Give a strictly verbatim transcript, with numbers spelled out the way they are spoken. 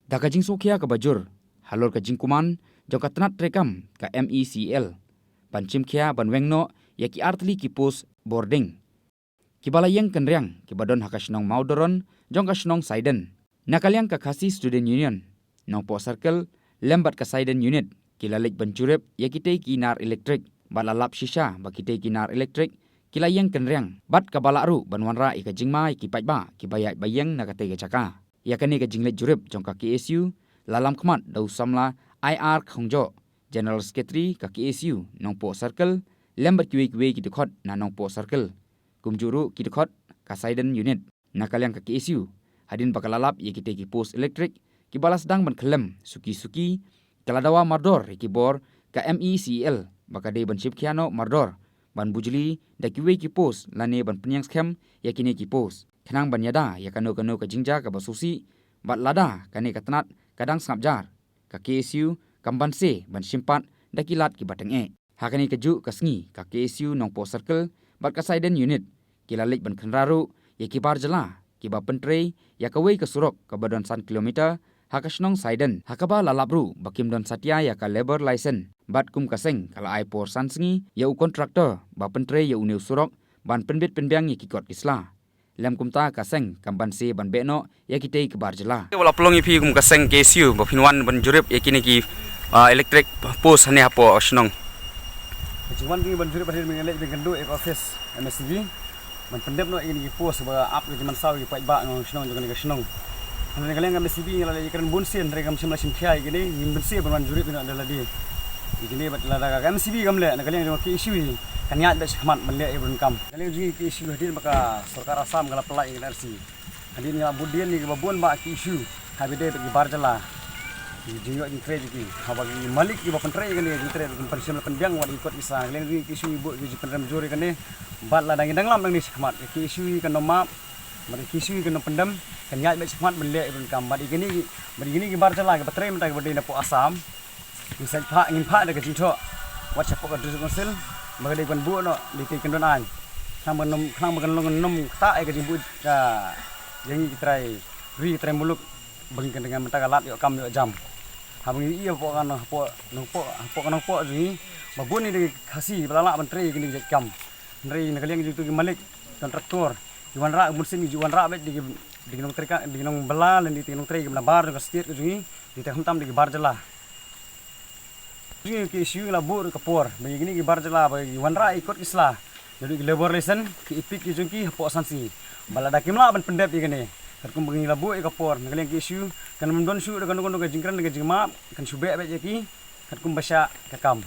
Da ka jingsngewkhia kaba jur halor ka jingkuman jong ka tnat treikam ka M E C L ban shimkhia ban weng noh ïa ki artylli ki post bording kiba la ïeng kynriang kiba don ha ka shnong Mawdoron jong ka shnong Saiden, na ka liang ka Khasi Student Union Nongpoh Circle lem bad ka Saiden Unit ki la leit ban jurip ïa kitei ki nar elektrik bad la lap shisha ba kitei ki nar elektrik ki la ïeng kynriang bad kaba lah ruh ban wanrah ïa ka jingma ïa ki paidbah kiba ïaid ba ïeng na katei ka jaka. Ïa kane ka jingleit jurip jong ka K S U la lam khmat da u samla I R Khongjoh, General Secretary ka K S U Nongpoh Circle, lem bad kiwei kiwei ki dkhot na Nongpoh Circle, kumjuh ruh ki dkhot ka Saiden Unit. Na ka liang ka K S U, hadien ba ka la lap ïa kitei ki post elektrik kiba la sdang ban khyllem suki suki, ka la dawa mardor ïa ki bor ka M E C L ba ka dei ban shimkhia noh mardor ban bujli da kiwei ki post lane ban pynïeng skhem ïa kine ki post, khnang ban ïada ïa kano kano ka jingjia kaba sngewsih bad lada kane ka tnat ka dang sngap jar, ka K S U kam banse ban shim pat da ki lad kiba tyngeh. Ha kane kajuh ka sngi ka K S U Nongpoh Circle bad ka Saiden Unit ki la leit ban khynra ruh ïa ki bar jylla kiba pyntrei ïa kawei ka surok kaba don san kilometer ha ka shnong Saiden, ha kaba la lap ruh ba kim don satia ïa ka labour license. Bad kum ka seng ka la ai por san sngi ïa u contractor ba pyntrei ïa une u surok ban pynbit pynbiang ïa ki kot ki sla. Lem kumta ka seng kam banse ban beh noh ïa kitei ki bar jylla. Wat la pynlong ïa phi kum ka seng K S U ba phin wan ban jurip ïa kine ki, ah, electric post hangne hapoh shnong? Ka jingwan jong ngi ban jurip hadien ba ngi leit ban kynduh ïa ka office M S C B ban pyndep noh ïa kine ki post ba ap ïa ki jingmynsaw ïa ki paidbah nongshong shnong jong kane ka shnong. Hynrei na ka liang ka M S C B ngi la leit ïakren bun sien, hynrei kam shym la shimkhia ïa kine, ngim banse ban wan jurip ïa kine da lade. Ïa kine bad lada ka M S C B kam leh, na ka liang jong ka K S U kan ïaid beit shakhmat ban leh ïa ka donkam. Na ka liang jong ngi ka K S U hadien ba ka sorkar Assam ka la pynlait ïa ka N R C, hadien ngi la bud dien ïa kiba bun bah ki issue haba ïadei bad ki bar jylla, ki jingïoh jingtrei jong ki, haba ki malik kiba pyntrei ïa kane ka jingtrei ruh kim pynshim la pynbiang wat ïa ki kot ki sla. Na ka liang jong ngi ka K S U ngi buh ki jingpynrem jur ïa kane. Bad lada ngi dang lam nangne shakhmat, ka K S U kan ym map, bad ka K S U kan ym pyndem, kan ïaid beit shakhmat ban leh ïa ka donkam. Bad ïa kine ki, bad ïa kine ki bar jylla kiba trei mynta kiba dei napoh Assam, ngin sa phah, ngin phah da ka jingthoh wat shapoh ka District Council ba ka dei ban buh noh da itei i kyndon aiñ, khnang ba kan ym, khnang ba kan long, kan ym ktah ïa ka jingbuh ka jong ngi ki trai ri, ki trai muluk, ba ngin, kan dang mynta ka lad ïoh kam ïoh jam. Haba ngi ïohi hapoh ka nong, hapoh nongpoh, hapoh ka nongpoh jong ngi ba bun ki dei ki Khasi ba la lah ban trei ïa kine ki jait kam. Hynrei na ka liang jong kito ki malik contractor, ki wanrah, bun sien ki ju wanrah beit da ki, da ki nongtrei ka, da ki nongbylla lane da ki nongtrei kiba na bar jong ka state ka jong ngi, da ki trai khamtam da ki bar jylla. Jong ngi ka K S U ngi la buh ruh ka por ba ïa kine ki bar jylla ba ki wanrah ïa ki kot ki sla, naduh ki labour license, ki EPIC ki jong ki hapoh san sngi. Bad lada kim lah ban pyndep ïa kane, katkum ba ngi la buh ïa ka por, na ka liang ka K S U kan ym don shuh da kano kano ka jingkren da ka jingmap, kan shu beh beit ïa ki katkum ba shah ka kam.